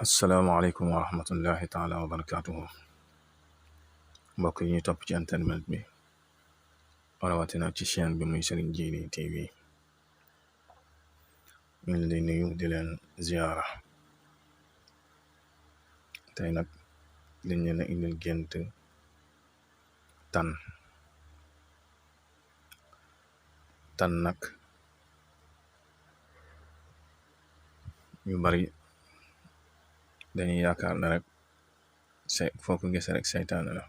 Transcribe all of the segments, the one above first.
asalaamaaleykum wa rahmatullahi taala wa barakaatuhu mbokk yi ñuy topp ci internet bi rawatina ci chaîne bi muy Serigne Djily TV ñu ngi leen di nuyu di leen ziyaara tey nag dañ leen a indil gént tan nag ñu bari dañuy yaakaar ne rek foo ko gis rek seytaane la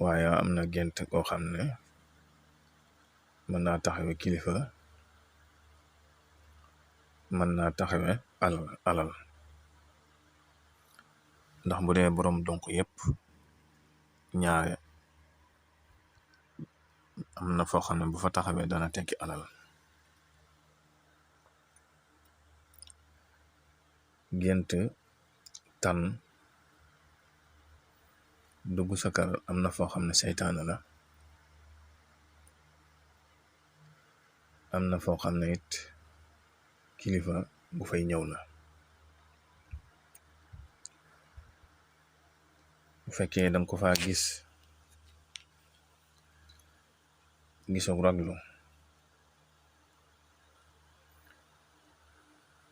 waaye am na gént koo xam ne mën naa taxawe kilifa mën naa taxawe alal ndax bu dee boroom donc yépp ñaare am na foo xam ne bu fa taxawee dana tekki alal gént tan dugg sa kër am na foo xam ne seytaane la am na foo xam ne it kilifa bu fay ñëw la bu fekkee danga ko faa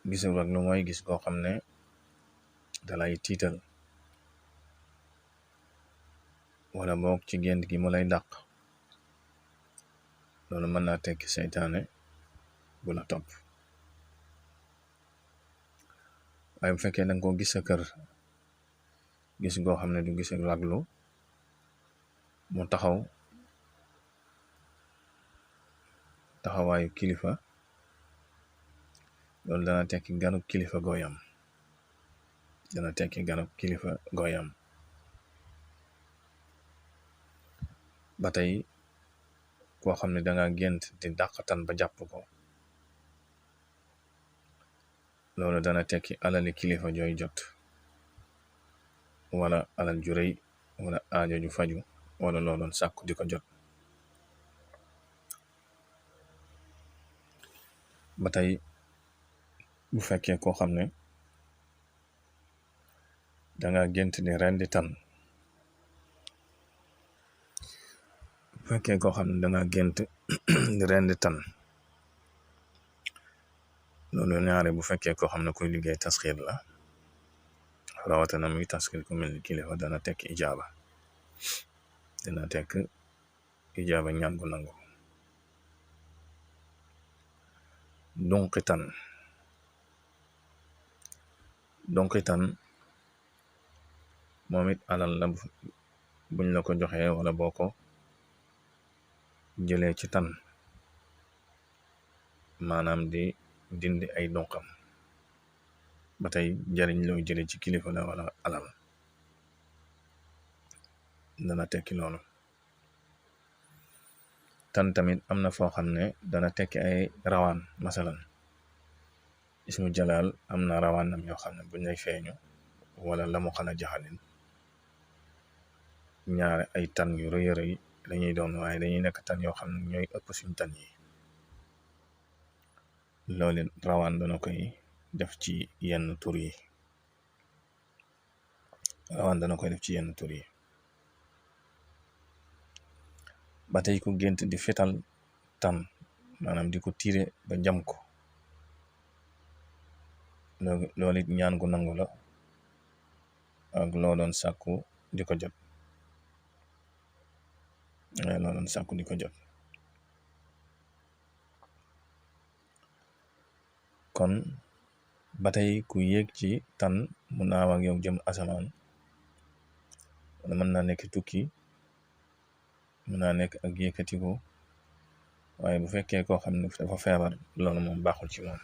gisug raglu mooy gis koo xam ne dalay tiital wala boog ci gént gi mu lay dàq loolu mën naa tekki seytaane bu la topp waaye bu fekkee danga ko gis sa kër gis goo xam ne du gis raglu mu taxawaayu kilifa loolu dana tekki ganuk kilifa gooyam ba tey koo xam ne danga gént di dàqatan ba jàpp ko loolu dana tekki alali kilifa jooy jot wala alal ju rëy wala aajo ju faju wala looloon sàkku di ko jot ba tey bu fekkee koo xam ne danga gént di rendi tan loolu ñaare bu fekkee koo xam ne kuy liggéey tasxiir la rawatina muy tasxiir ku mel ni kilifa dana tekk ijaaba ñaan gu nangu donqi tan moom it alal la buñ la ko joxee wala boo ko jëlee ci tan maanaam di dindi ay donqam ba tey jariñ loo jëlee ci kilifa la wala alal dana tekki loolu tan tamit am na foo xam ne dana tekki ay rawaan masalan ismu jalaal am na rawaanam yoo xam ne buñ lay feeñu wala la mu xala jaxalin ñaare ay tan yu rëy rëy dañuy doon waaye dañuy nekk tan yoo xam ne ñooy ëpp suñ tan yi loolu rawaan dana koy def ci yenn tur yi ba tey ku gént di fetal tan maanaam di ko tiire ba jam ko loolu it ñaan gu nangu la ak loo doon sàkku di ko jot kon ba tey ku yéeg ci tan mu naaw ak yow jëm asamaan wala mën naa nekk tukki mën naa nekk ak yëkkatiku waaye bu fekkee koo xam ne dafa feebar loolu moom baaxul ci moom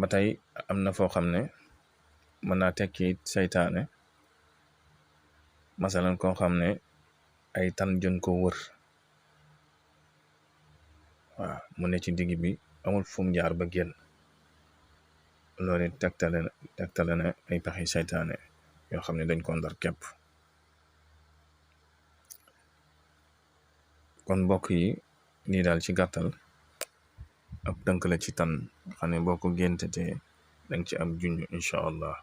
ba tey am na foo xam ne mën naa tekki seytaane masalan koo xam ne ay tan jën ko wër waaw mu ne ci digg bi amul fu mu jaar ba génn loolu tegtale na ay pexi seytaane yoo xam ne dañ ko ndar képp kon mbokk yi lii daal ci gàttal ab tënk la ci tan xam ne boo ko géntatee danga ci am junj incha allah.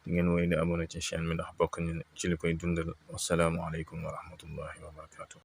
di ngeen woy di abonné ci chaîne bi ndax bokk ñu ci li koy dundal. wasalaamu aleykum wa rahmatullahi wa barakatuh.